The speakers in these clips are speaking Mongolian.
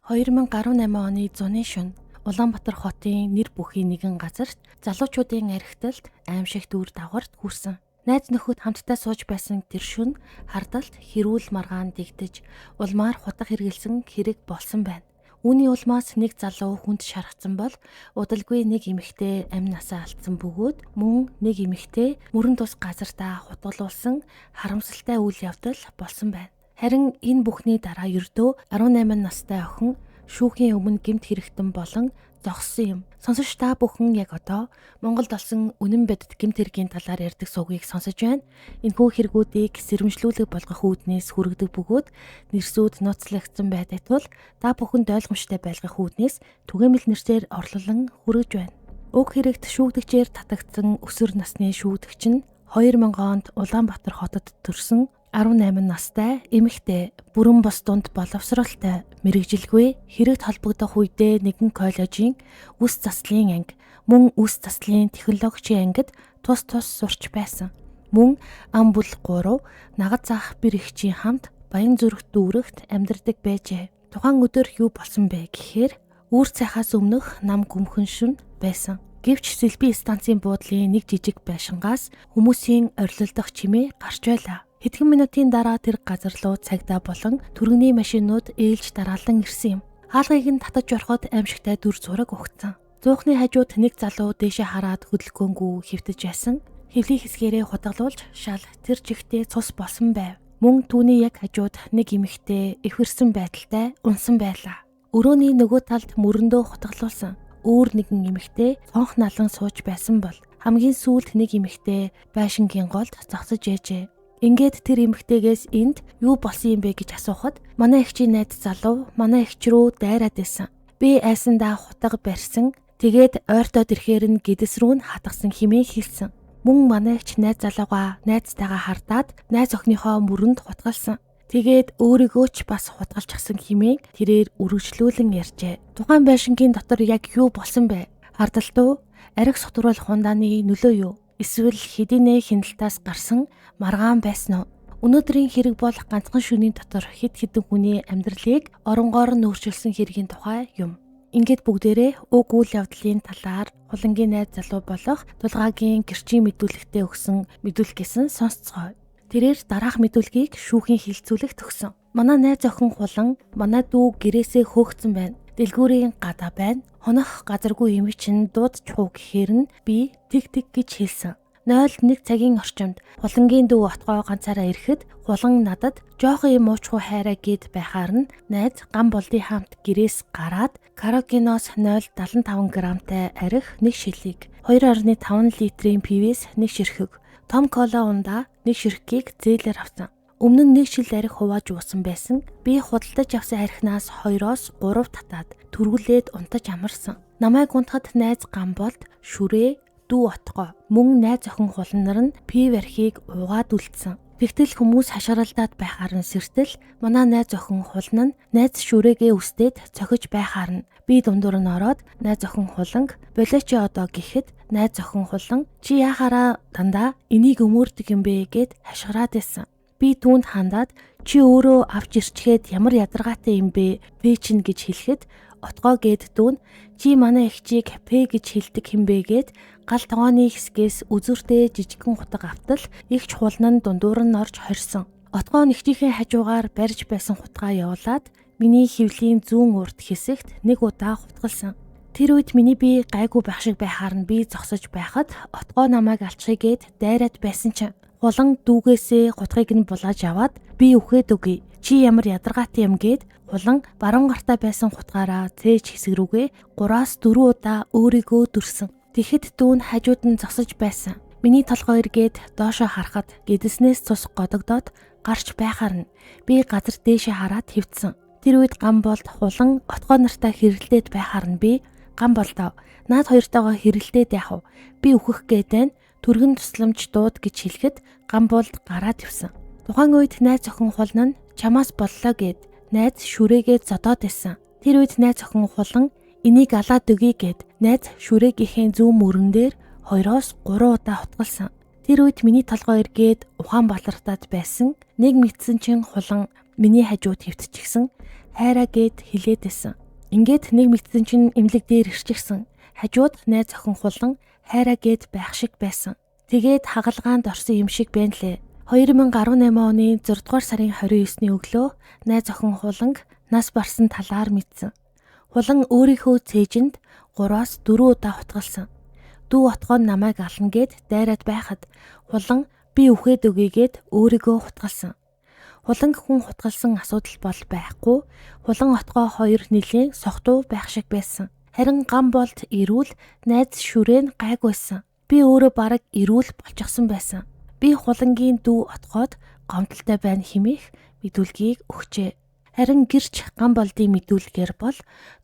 2018 оны зуны шөнө Улаанбаатар хотын нэр бүхий нэгэн газарт залуучуудын архиталт аимшигт үр дагаварт хүрсэн. Найз нөхөд хамтдаа сууж байсан тэр шөнө хардалт хэрүүл маргаан дэгдэж, улмаар хутга хэрэгэлсэн хэрэг болсон байна. Үүний улмаас нэг залуу хүнд шархсан бол удалгүй нэг эмэгтэй амь насаа алдсан бөгөөд мөн нэг эмэгтэй мөрөн тус газартаа хутгалуулсан харамсалтай үйл явдал болсон байна. Харин энэ бүхний дараа ердөө 18 настай охин шүүхийн өмнө гэмт хэрэгтэн болон зогссон юм. Сонсогч та бүхэн яг одоо Монголд олсон үнэн бодит гэмт хэргийн талаар ярьдаг сувгийг сонсож байна. Энэхүү хэрэгүүдийг сэрэмжлүүлэг болгох үүднээс хүргэдэг бөгөөд нэрсүүд нууцлагдсан байдаг тул та бүхэнд ойлгомжтой байлгах үүднээс түгээмэл нэрсээр орлолон хүргэж байна. Уг хэрэгт шүүгдэгчээр татагдсан өсвөр насны шүүгдэгч нь 2000 онд Улаанбаатар хотод төрсөн 18 настай эмэгтэй бүрэн бос дунд боловсролтой мэргэжилгүй хэрэгт холбогдох үедээ нэгэн коллежийн үс заслын анги мөн үс заслын технологичийн ангид тус тус сурч байсан. Мөн ам бүл 3 нагад заах бэр эгчийн хамт Баян зүрх дүүрэгт амьдардаг байжээ. Тухайн өдөр юу болсон бэ гэхээр үүр цайхаас өмнөх нам гүмхэн шөнө байсан. Гэвч Сэлбийн станцын буудлын нэг жижиг байшингаас хүмүүсийн орилолдох чимээ гарч байлаа. Хэдхэн минутын дараа тэр газар руу цагдаа болон түргэний машинууд ээлж дараалан ирсэн юм. Хаалгыг нь татаж ороход аимшигтай дүр зураг угтсан. Зуухны хажууд нэг залуу дээшээ хараад хөдөлгөөнгүй хэвтэж байсан. Хэвлийн хэсгээрээ хутгалуулж шал тэр чигтээ цус болсон байв. Мөн түүний яг хажууд нэг эмэгтэй эвхэрсэн байдалтай унсан байлаа. Өрөөний нөгөө талд мөрөндөө хутгалуулсан өөр нэгэн эмэгтэй цонх налан сууж байсан бол хамгийн сүүлд нэг эмэгтэй байшингийн голд зогсож ээжээ. Ингээд тэр эмэгтэйгээс энд юу болсон юм бэ гэж асуухад манай эгчийн найз залуу манай эгч рүү дайраад байсан. Би айсандаа хутга барьсан. Тэгээд ойртоод ирэхээр нь гэдэс рүү нь хатгасан хэмээн хэлсэн. Мөн манай эгч найз залуугаа найзтайгаа хардаад найз охиныхоо мөрөнд хутгалсан. Тэгээд өөрийгөө ч бас хутгалчихсан хэмээн тэрээр үргэлжлүүлэн ярьжээ. Тухайн байшингийн дотор яг юу болсон бэ? Хардалт уу? Арх сутруулах хундааны нөлөө юу? Эсвэл хэдийнэ хяналтаас гарсан маргаан байсан уу? Өнөөдрийн хэрэг бол ганцхан шөнийн дотор хэд хэдэн хүний амьдралыг оронгоор нь өөрчилсөн хэргийн тухай юм. Ингээд бүгдээрээ уг үйл явдлын талаар Хулангийн найз залуу болох Тулгаагийн гэрчийн мэдүүлэгтээ өгсөн мэдүүлгээс нь сонсцгоё. Тэрээр дараах мэдүүлгийг шүүхийн хилцүүлэгт өгсөн. Манай найз охин Хулан манай дүү гэрээсээ хөөгцөн байна. Дэлгүүрийн гадаа байна. Хонох газаргүй юм чинь дуудчих уу гэхээр нь би тэг тэг гэж хэлсэн. 0-1 цагийн орчимд Хулангийн дүү отгоо ганцаараа ирэхэд Хулан надад жоохон юм уучгүй хайраа гэд байхаар нь найз гам болдын хамт гэрээс гараад карокиноос 0.75 грамтай арх нэг шилийг 2.5 литрийн пивээс нэг ширхэг том кола ундаа нэг ширхгийг зээлээр авсан. Өмнө нь нэг шил арх хувааж уусан байсан. Би худалдаж авсан архинаас 2-оос 3 татаад түргүүлээд унтаж амарсан. Намайг унтахад найз гам болд шүрээ дүү отгоо мөн найз охин хулан нар нь пив архийг уугаад үлдсэн. Тэгтэл хүмүүс хашгиралдаад байхаар нь сэртэл манай найз охин хулан нь найз шүрээгээ үстээд цохиж байхаар нь би дундуур нь ороод найз охин хуланг болооч одоо гэхэд найз охин хулан чи яхаараа дандаа энийг өмөрдөг юм бэ гэд хашгираад байсан. Би түүнд хандаад чи өөрөө авч ирчгээд ямар ядаргаатай юм бэ? Пэ чинь гэж хэлэхэд отгоо гэд дүүн чи манай эгчийг пэ гэж хэлдэг хинбэ гэд гал тогооны хэсгээс үзүүртэй жижигхэн хутга автал эгч хулан нь дундуур нь орж хорьсон. Отгоо нэгчийнхээ хажуугаар барьж байсан хутгаа явуулаад миний хэвлийн зүүн урд хэсэгт нэг удаа хутгалсан. Тэр үед миний бие гайгүй байх шиг байхаар нь би зогсож байхад отгоо намайг алчихъя гэд дайраад байсан чинь Хулан дүүгээсээ хутгийг нь булааж аваад би үхээд өгье. Чи ямар ядаргаатай юм гээд Хулан баруун гартаа байсан хутгаараа цээж хэсэг рүүгээ 3-4 удаа өөрийгөө дүрсэн. Тэгэхэд дүү нь хажууд нь зогсож байсан. Миний толгой эргээд доошоо харахад гэдэснээс цус годогдоод гарч байхаар нь би газар дээшээ хараад хэвтсэн. Тэр үед гам болд Хулан отгоо нартаа хэрэлдээд байхаар нь би гам болдоо наад хоёртойгоо хэрэлдээд яах вэ? Би үхэх гээд байна. Түргэн тусламж дууд гэж хэлэхэд гам болд гараад явсан. Тухайн үед найз охин хулан нь чамаас боллоо гэд найз шүрээгээ зодоод байсан. Тэр үед найз охин хулан энийг алаад өгье гэд найз шүрээгийнхээ зүүн мөрөн дээр 2-оос 3 удаа хутгалсан. Тэр үед миний толгой эргээд ухаан балартаад байсан. Нэг мэдсэн чинь хулан миний хажууд хэвтчихсэн. хайраа гэд хэлээд байсан. Ингээд нэг мэдсэн чинь эмнэлэг дээр ирчихсэн. Хажууд найз охин Хулан хайраа гэд байх шиг байсан. Тэгээд хагалгаанд орсон юм шиг байна лээ. 2018 оны 6 дугаар сарын 29-ний өглөө найз охин Хуланг нас барсан талаар мэдсэн. Хулан өөрийнхөө цээжинд 3-аас 4 удаа хутгалсан. Дүү отгоо намайг ална гэд дайраад байхад Хулан би үхээд өгье гэд өөрийгөө хутгалсан. Хуланг хүн хутгалсан асуудал бол байхгүй. Хулан отгоо хоёр нэлээн согтуу байх шиг байсан. Харин гам болд эрүүл найз шүрээ нь гайгүйсэн. Би өөрөө бараг эрүүл болчихсон байсан. Би Хулангийн дүү отгоод гомдолтой байна хэмээх мэдүүлгийг өгчээ. Харин гэрч гам болдын мэдүүлгээр бол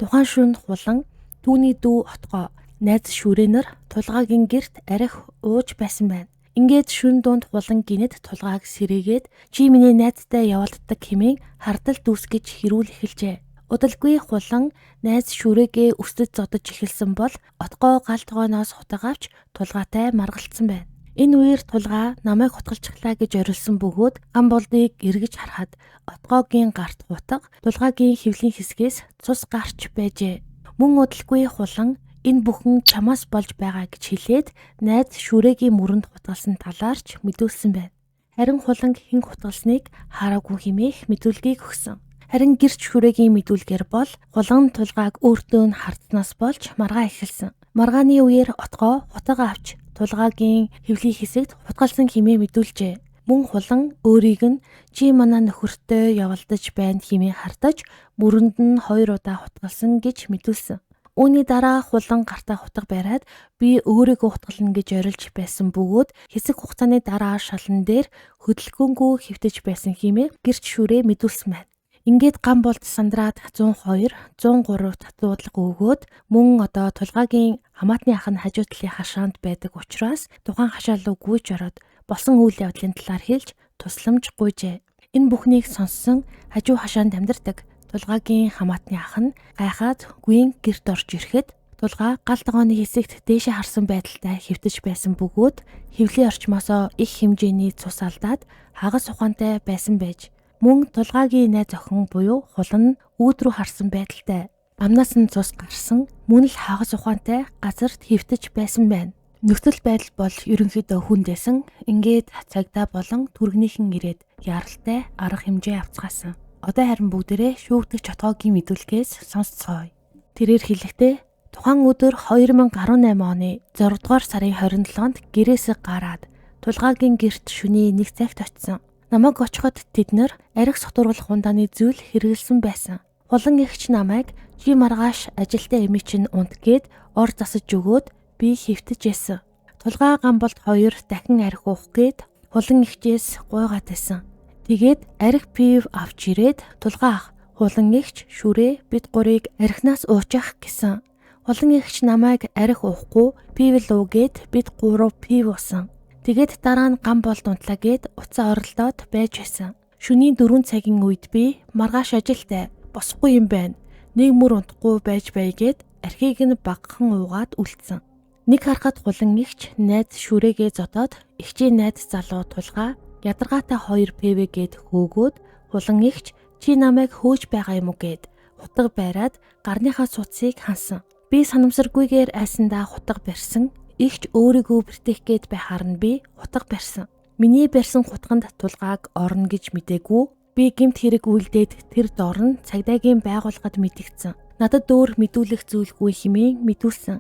тухайн шөнө Хулан түүний дүү отгоо найз шүрээнэр Тулгаагийн гэрт арх ууж байсан байна. Ингээд шүн дунд Хулан гинэт Тулгааг сэрээгээд чи миний найзтай явуулддаг хэмээн хардал дүүсгэж хэрүүл эхэлжээ. Удалгүй Хулан найз шүрээгээ өсдөж зодож эхэлсэн бол отгоо гал тогооноос хутаг авч Тулгаатай маргалцсан байна. Энэ үеэр Тулгаа намайг хутгалчихлаа гэж орилсон бөгөөд гам болдыг эргэж харахад отгоогийн гарт хутаг Тулгаагийн хөвлийн хэсгээс цус гарч байжээ. Мөн удалгүй Хулан энэ бүхэн чамаас болж байгаа гэж хэлээд найз шүрээгийн мөрөнд хутгалсан талаарч мэдүүлсэн байна. Харин Хуланг хэн хутгалсныг хараагүй хэмээх мэдүүлгийг өгсөн. Харин гэрч шүрээгийн мэдүүлгээр бол Хулан Тулгааг өөртөө нь хардснаас болж маргаа эхэлсэн. Маргааны үеэр отгоо хутга авч Тулгаагийн хөвлийн хэсэгт хутгалсан хэмээн мэдүүлжээ. Мөн Хулан өөрийг нь чи манай нөхөртэй явалдаж байна хэмээн хардаж мөрөнд нь 2 удаа хутгалсан гэж мэдүүлсэн. Үүний дараа Хулан гартаа хутга бариад би өөрийгөө хутгална гэж орилж байсан бөгөөд хэсэг хугацааны дараа шалан дээр хөдөлгөөнгүй хэвтэж байсан хэмээн гэрч шүрээ мэдүүлсэн байна. Ингээд гам болд сандраад 102, 103 татуудлага өгөөд мөн одоо Тулгаагийн хамаатны ах нь хажуу талын хашаанд байдаг учраас тухайн хашаа руу гүйж ороод болсон үйл явдлын талаар хэлж тусламж гуйжээ. Энэ бүхнийг сонссон хажуу хашаанд амьдардаг Тулгаагийн хамаатны ах нь гайхаад гүйн гэрт орж ирэхэд Тулгаа гал тогооны хэсэгт дээшээ харсан байдалтай хэвтэж байсан бөгөөд хөвлийн орчмоосоо их хэмжээний цус алдаад хагас ухаантай байсан байж мөн Тулгаагийн найз охин буюу Хулан үүд рүү харсан байдалтай амнаас нь цус гарсан мөн л хагас ухаантай газарт хэвтэж байсан байна. Нөхцөл байдал бол ерөнхийдөө хүндээсэн. Ингээд цагдаа болон түргнийхэн ирээд яралтай арга хэмжээ авцгаасан. Одоо харин бүгдээрээ шүүгдэгч отгоогийн мэдүүлгээс сонсцгоё. Тэрээр хэлэхдээ тухайн өдөр 2018 оны 6 дугаар сарын 27-нд гэрээсээ гараад Тулгаагийн гэрт шөнийн 1 цагт очисон. Намайг очиход тэд нар арх сотруулах ундааны зүйл хэрэглэсэн байсан. Хулан эгч намайг чи маргааш ажилтай эми чинь унт гээд ор засаж өгөөд би хэвтэж ясан. Тулгаа гам болд 2 дахин арх уух гээд Хулан эгчээс гуйгаад байсан. Тэгээд арх пив авч ирээд Тулгаа ах, Хулан эгч шүрээ бид гурыг архинаас уучих гэсэн. Хулан эгч намайг арх уухгүй пив л уу гээд бид гурав пив уусан. Тэгээд дараа нь гам болд унтлаа гээд уцаа оролдоод байж байсан. Шөнийн 4 цагийн үед би маргааш ажилтай босхгүй юм байна. Нэг мөр унтахгүй байж бай гээд архийг нь багахан уугаад үлдсэн. Нэг харахад Хулан эгч найз шүрээгээ зодоод эгчийн найз залуу Тулгаа ядаргаатай 2 пв гээд хөөгөөд Хулан эгч чи намайг хөөж байгаа юм уу гээд хутга бариад гарныхаа сууцыг хансан. Би санамсаргүйгээр айсандаа хутга барьсан. Эгч өөрийгөө бэртэх гээд байхаар нь би хутга барьсан. Миний барьсан хутганд Тулгааг орно гэж мдээгүй. Би гэмт хэрэг үйлдээд тэр дор нь цагдаагийн байгууллагад мэдэгдсэн. Надад өөр мэдүүлэх зүйлгүй хэмээн мэдүүлсэн.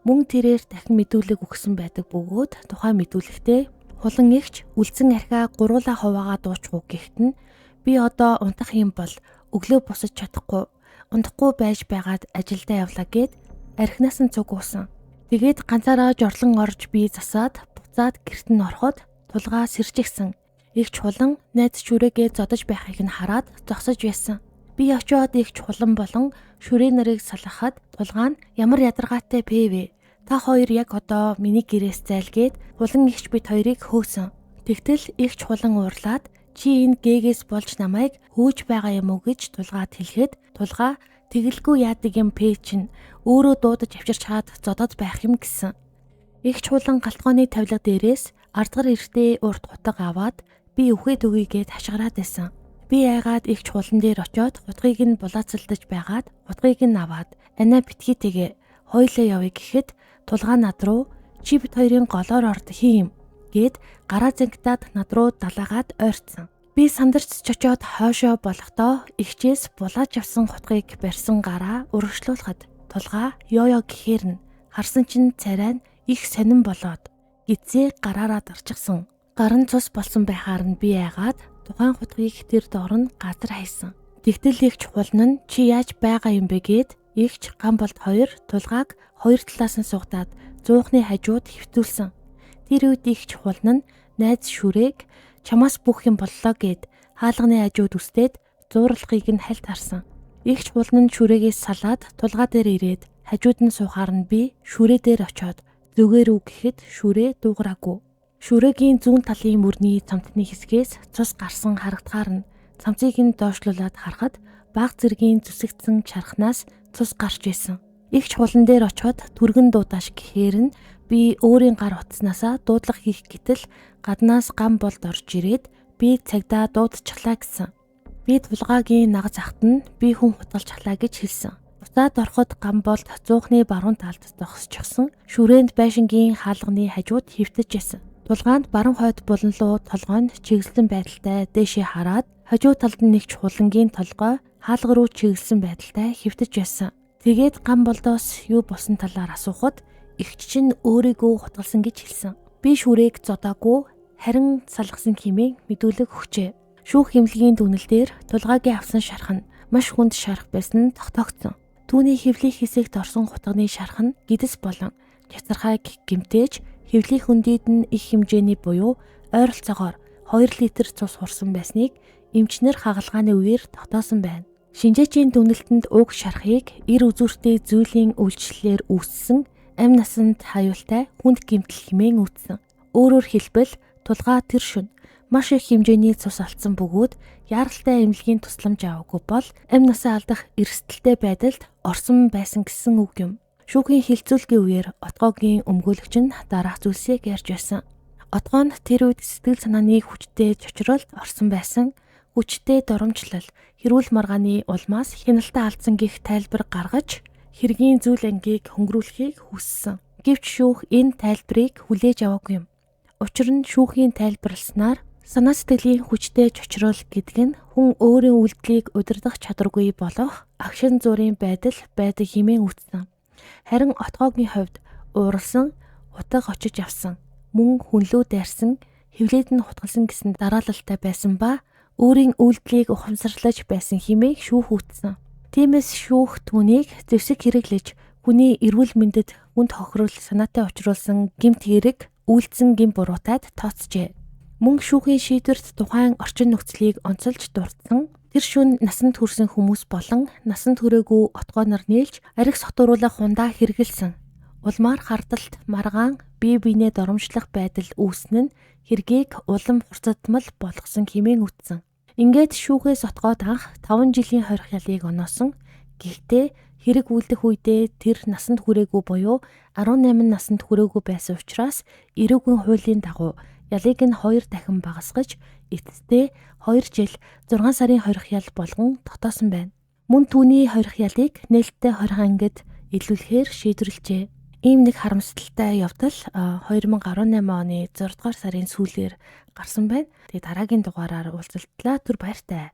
Мөн тэрээр дахин мэдүүлэг өгсөн байдаг бөгөөд тухайн мэдүүлэгтээ Хулан эгч үлдсэн архиа гуруулаа хуваагаа дуучихв гэхэд нь би одоо унтах юм бол өглөө босож чадахгүй унтахгүй байж байгаад ажилдаа явлаа гэд архинаас нь цуг уусан. Тэгээд ганцаараа жорлон орж би засаад буцаад гэрт нь ороход Тулгаа сэржигсэн. Эгч Хулан найз шүрээгээ зодож байхыг нь хараад зогсож байсан. Би очиод эгч Хулан болон шүрээ нарыг салгахад Тулгаа нь ямар ядаргаатай пэвэ. Та хоёр яг одоо миний гэрээс зайлгээд Хулан эгч бид хоёрыг хөөсөн. Тэгтэл эгч Хулан уурлаад чи энэ гээгээс болж намайг хөөж байгаа юм уу гэж Тулгаад хэлэхэд Тулгаа тэгэлгүй яадаг юм пэ чинь өөрөө дуудаж авчирч хаад зодод байх юм гэсэн. Эгч Хулан галтгооны тавилга дээрээс ардгар эртээ урт хутга аваад би үхээд өгье гэд хашгираад байсан. Би айгаад эгч хулан дээр очиод хутгийг нь булаацалдаж байгаад хутгийг нь аваад анаа битгийтэйгээ хоёлаа явъя гэхэд Тулгаа над руу чи бит хоёрын голоор орд хин юм гээд гараа зангитаад над руу далаагаад ойртсон. Би сандарч чочоод хойшоо болохдоо эгчээс булааж авсан хутгийг барьсан гараа урагшлуулахад Тулгаа ёо ёо гэхээр нь харсан чинь царай нь их сонин болоод гизээ гараараа дарчихсан. Гар нь цус болсон байхаар нь би айгаад тухайн хутгийг тэр доор нь газар хайсан. Тэгтэл эгч хулан нь чи яаж байгаа юм бэ гээд эгч Гамболд хоёр Тулгааг хоёр талаас нь сугадаад зуухны хажууд хэвтүүлсэн. Тэр үед эгч хулан нь найз шүрээг чамаас бүх юм боллоо гээд хаалганы хажууд үстээд зууралахыг нь хальт харсан. Эгч хулан нь шүрээгээс салаад Тулгаа дээр ирээд хажууд нь суухаар нь би шүрээ дээр очиод зүгээр үү гэхэд шүрээ дуугараагүй. Шүрээгийн зүүн талын мөрний цамтны хэсгээс цус гарсан харагдахаар нь цамцыг нь доошлуулад харахад баг зэргийн зүсэгдсэн чархнаас цус гарч байсан. Эгч хулан дээр очиод түргэн дуудааш гэхээр нь би өөрийн гар утаснаасаа дуудлага хийх гэтэл гаднаас Гам болд орж ирээд би цагдаа дуудчихлаа гэсэн. Би Тулгаагийн нагаз ахт нь би хүн хутгалчихлаа гэж хэлсэн. Буцаад ороход Гам болд зуухны баруун талд зогсчихсон шүрээнд байшингийн хаалганы хажууд хэвтэж байсан. Тулгаанд баруун хойд булан руу толгой нь чиглэсэн байдалтай дээшээ хараад хажуу талд нь нэгч хулангийн толгой хаалга руу чиглэсэн байдалтай хэвтэж байсан. Тэгээд Гам болдоос юу болсон талаар асуухад эгч чинь өөрийгөө хутгалсан гэж хэлсэн. Би шүрээг зодоогүй харин салгасан хэмээн мэдүүлэг өгчээ. Шүүх эмнэлгийн дүгнэл дээр Тулгаагийн авсан шарх нь маш хүнд шарх байсан нь тогтоогдсон. Түүний хэвлэх хэсэгт орсон хутганы шарх нь гэдэс болон чацархайг гэмтээж хэвлэх хөндийд нь их хэмжээний буюу ойролцоогоор 2 литр цус хурсан байсныг эмчнэр хагалгааны үеэр тогтоосон байна. Шинжээчийн дүгнэлтэнд уг шархыг эр үзүүртэй зүйлийн үйлчлэлээр үүссэн амь насанд хаюултай хүнд гэмтэл хэмээн үүссэн. Өөрөөр хэлбэл Тулгаа тэр шөнө маш их хэмжээний цус алдсан бөгөөд яаралтай эмнэлгийн тусламж аваагүй бол амь насаа алдах эрсдэлтэй байдалд орсон байсан гэсэн үг юм. Шүүхийн хилцүүлгийн үеэр Отгоогийн өмгөөлөгч нь дараах зүйлсийг ярьж байсан. Отгоо нь тэр үед сэтгэл санааны хүчтэй чочролд орсон байсан. Хүчтэй доромжлол, хэрүүл маргааны улмаас хяналтаа алдсан гэх тайлбар гаргаж хэргийн зүйл ангийг хөнгөрүүлэхийг хүссэн. Гэвч шүүх энэ тайлбарыг хүлээж аваагүй юм. Учир нь шүүхийн тайлбарласнаар санаа сэтгэлийн хүчтэй чочрол гэдэг нь хүн өөрийн үйлдэлийг удирдах чадваргүй болох агшин зуурын байдал байдаг хэмээн үздсэн. Харин Отгоогийн хувьд ууралсан, утга очиж авсан, мөн хүнлүү дайрсан, хэвлээд нь хутгалсан гэсэн дараалалтай байсан ба өөрийн үйлдэлийг ухамсарлаж байсан хэмээн шүүх үздсэн. Тиймээс шүүх түүнийг зэвсэг хэрэглэж хүний эрүүл мэндэд хүнд хохирол санаатай учруулсан гэмт хэрэг үйлдсэн гэм буруутайд тооцжээ. Мөн шүүхийн шийдвэрт тухайн орчин нөхцөлийг онцолж дурдсан тэр шөнө насанд хүрсэн хүмүүс болон насанд хүрээгүй отгоо нар нийлж архи сотууруулах хундаа хэрэгэлсэн. Улмаар хардалт маргаан бие биенээ доромжлох байдал үүснэ нь хэргийг улам хурцдмал болгосон хэмээн үздсэн. Ингээд шүүхээс отгоод анх 5 жилийн хорих ялыг оноосон. Гэхдээ хэрэг үлдэх үедээ тэр насанд хүрээгүй буюу 18 насанд хүрээгүй байсан учраас эрүүгийн хуулийн дагуу ялыг нь 2 дахин багасгаж эцэстээ 2 жил 6 сарын хорих ял болгон тогтоосон байна. Мөн түүний хорих ялыг нээлттэй 20 ангид илүүлэхээр шийдвэрлэжээ. Ийм нэг харамсалтай явдал 2018 оны 6 дугаар сарын сүүлээр гарсан байна. Тэгээ дараагийн дугаараар уулзалтлаа. Түр баяртай.